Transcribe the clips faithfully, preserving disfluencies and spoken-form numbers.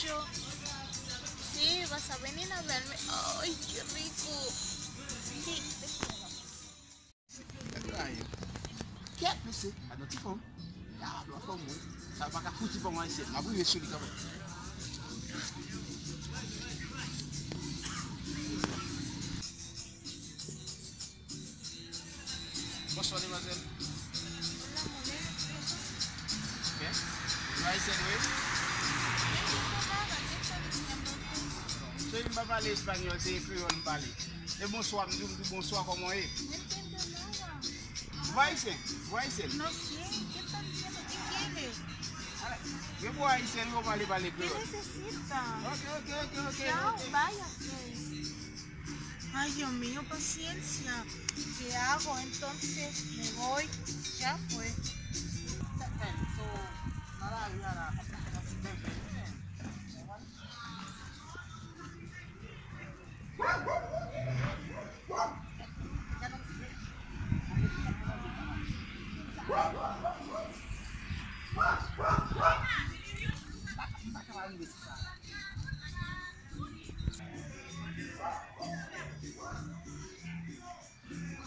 Yo. Sí, vas a venir a verme. Ay, qué rico. Sí, te quiero. Kèt, mesye, gad yon ti fanm. Ya, lòt fanm, wi. Sa pa ka fouti fanm ayisyen. M ap rive sou li kanmenm. Bonswa, demwazèl. Ok. Ou ayisyen, wi? Cheri, m pa pale espanyòl, se kreyòl m pale. E bonswa, m di w, m di w bonswa, kòman w ye? Ou ayisyen? Ou ayisyen? No sé, ¿qué estás diciendo? ¿Qué quieres? Yo, pou ayisyen, yo pale, pale kreyòl. ¿Qué necesitas? Ok, ok, ok, ok, ok. Chao, vaya, pues. Ay, Dios mío, paciencia. ¿Qué hago? Entonces me voy. Ya, pues.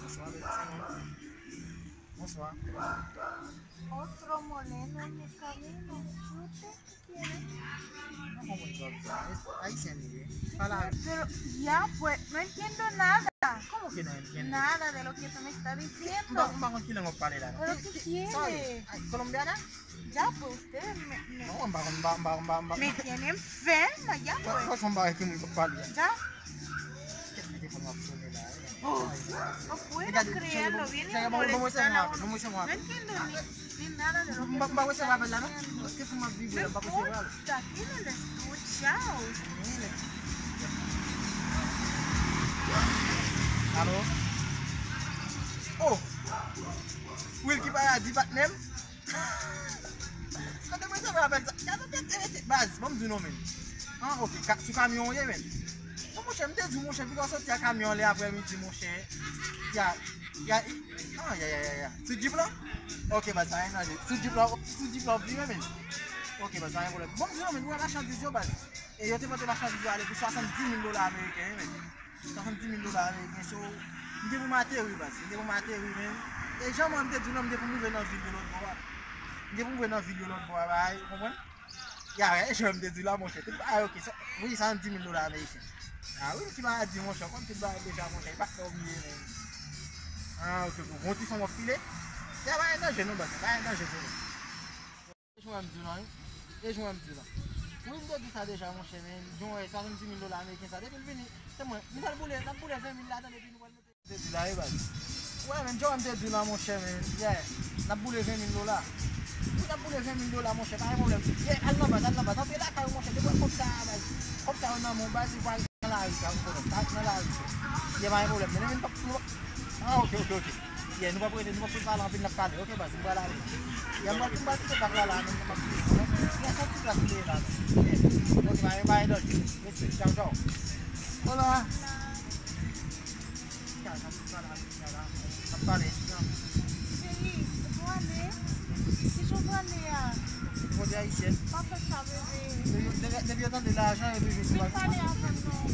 Bonswa, bèl timoun. Bonswa. Otro moreno en mi camino. ¿Tú te quieres? Mwen konprann sa w ap di la. Ayisyen li ye. Pale avè m. Pero, ya, pues, no entiendo nada. ¿Cómo que no entiendes? Nada de lo que tú me estás diciendo. M pa, m pa konn ki lang w ap pale la, non. Pero, ¿qué quieres? Ay, colombiana? Ya, pues, ustedes me, me, no, m pa konn, m pa, m pa, m pa, m pa. Me tienen enferma, ya, pues. Fò, fò, fò m pa wè ki moun k ap pale a. Ya. Kèt, mete fò m ap sone la, eh. Oh, no puedo creerlo, viene a molestar a uno. No entiendo ni, ni nada de lo que tú me estás diciendo. M pa, m pa resevwa apèl la, non. Kèt, fò m ap vibre la, m pa resevwa l. No importa, tienen esto, chao. Alo? Oh! Wilky Paradis, patnè m. Sa te mwen te rapèl sa. Gade tèt, tèt, tèt, baz, ban m di w non, men. Ah, ok, ka, sou kamyon w ye, men. Non, monchè, m te di w, monchè, piga w soti a kamyon anlè aprèmidi, monchè. Ya, ya, ah, ya, ya, ya, ya. Sou jip la? Ok, baz, pa gen danje. Sou jip la, sou jip la, w ap vire, men. Ok, baz, pa gen pwoblèm. Ban m di w non, men, ou wè machandiz yo, baz. E yo te pote machandiz yo ale pou swasanndis mil dola ameriken, wi, men. Swasanndis mil dola ameriken, so, m gen pou m ateri, baz. M gen pou m ateri, men. E jan mwen m te di w non, m gen pou m rive nan vil yo lòt bò a. M gen pou m rive nan vil yo lòt bò a, bagay, ou konprann? Ya, e jan m te di w la, monchè. Tout bagay ok, sa, wi, swasanndis mil dola ameriken. Ah wi, ki bagay di, monchè, konn tout bagay deja, monchè, e pa t fè w bliye, men. Ah, ok, ok, gon ti fanm w ap file? Ya, pa gen danje non, baz, pa gen danje vre. E jan m di w la, wi. E jan m di w la. Wi, m te di sa deja, monchè, men. Jan w wè swasanndis mil dola ameriken sa. Depi l vini, se mwen. Nou pral boule, n ap boule ven mil ladan, depi nou pral mete. M te di w la, wi, baz. Wè, men, jan m te di w la, monchè, men. Yeah. N ap boule ven mil dola. Wi, n ap boule ven mil dola, monchè, pa gen pwoblèm. Yeah, al nan baz, al nan baz. Antre lakay ou, monchè, depi w wè kòb sa a, baz. Kòb sa yo nan men w, baz, ou pral nan lari, sa, ou konprann. Pa nan lari. Yeah, pa gen pwoblèm. Men, men, pa, pa, ah, ok, ok, ok. Yeah, nou p ap rete, nou p ap pale anpil, n ap pale. Ok, baz, m pral ale. Yeah, m pral, m pral kite bak la, la, men m ap kite. Yeah, se yon ti plas m te ye la, men. Yeah. Ok, pa gen, pa gen danje. Respè, tchaw, tchaw. Hola. Tchaw, tchaw, m pral ale, tchaw, la. N ap pale, tchaw. Cheri, ou prale? Kijan w prale a? Kote ayisyen? Pa fè sa, bebe. Depi, depi, depi yo tande lajan, yo toujou di. Vin pale avè m, non.